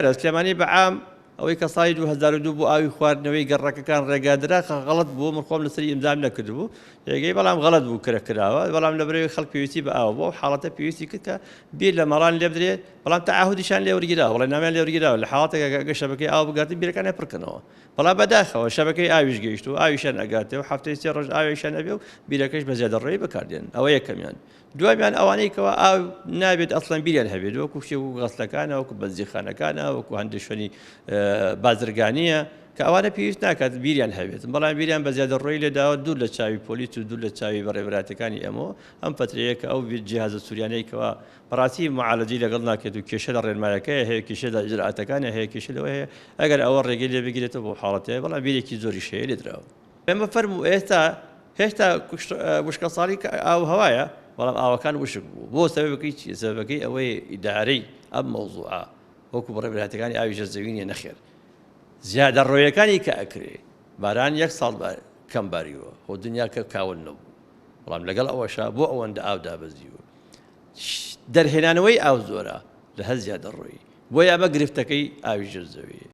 سلێمانی بە عام ئەوەی کە ساڵی 2002 بۆ ئاوی خواردنەوەی گەڕەکەکان ڕێگادرا غەڵەت بوو، من خۆم لەسەری ئیمزام نەکردبوو ڕێگەی، بەڵام غەڵەت بوو کرە کراوە، بەڵام لەبەرئەوەی خەڵک پێویستی بە ئاو بوو ئەو حاڵەتە پێویستی کرد کە بیر لە مەڕان لێبدرێ، بەڵام تەعاهودیشیان لێ وەرگیراوە، بەڵێننامەیان لێ وەرگیراوە لە حاڵەتێکا کە ئەگەر شەبەکەی ئاو بگاتن بیرەکانیان پڕکەنەوە، بەڵام بەداخەوە شەبەکەی ئاویش گەیشت و ئاویشیان ئەگاتێ و هەفتەی سێ ڕۆژ ئاوێکیان ئەبێ و بیرەکەش بە زیادەڕۆیی بەکاردێن، ئەوە یەکەمیان. دووەمیان ئەوانەی کەوا ئاو نابێت ئەسڵەن بیریان هەبێت وەکو شتێک وەکو غەسلەکانە وەکو بەنزینخانەکانە وەکو هەندێک شوێنی بازرگانیە کە ئەوانە پێویست ناکات بیریان هەبێت بەڵام بیریان بە زیادە ڕۆی لێداوە دوور لە چاوی پۆلیس و دوور لە چاوی بەڕێوەبەرایەتەکانی ئێمەوە ئەم فترەیە کە ئەو جیهازە سوریانەی کەوا بەڕاستی معالەجەی لەگەڵ ناکرێت و کێشە لە ڕێنمایەکەی هەیە کێشە لە ئیجرائاتەکانی هەیە کێشە لەوە هەیە ئەگەر ئەوە ڕێگەی لێ بگیرێتەوە بۆ حاڵەتەیە بەڵام بیرێکی زۆریش هەیە لێدراوە. ئێمە فەرموو ئێستا هێشتا وشکەساڵی ئاو هەوایە بەڵام ئاوەکان وشک بوو بۆ سەبەبەکەی چیە سەبەبەکەی ئەوەیە ئیدارەی ئەم مەوزوعە وەکو بەڕێوەبەرایەتەکانی ئاوی ژێرزەوینیە نەخێر زیادە ڕۆیەکانی کە ئەکرێ باران یەک ساڵ کەم باریوە خۆ دنیا کە کاول نەبوو بەڵام لەگەڵ ئەوەشا بۆ ئەوەندە ئاو دابەزیوە دەرهێنانەوەی ئاو زۆرە لە هەر زیادە ڕۆیی بۆیە ئەمە گرفتەکەی ئاوی ژێرزەویە.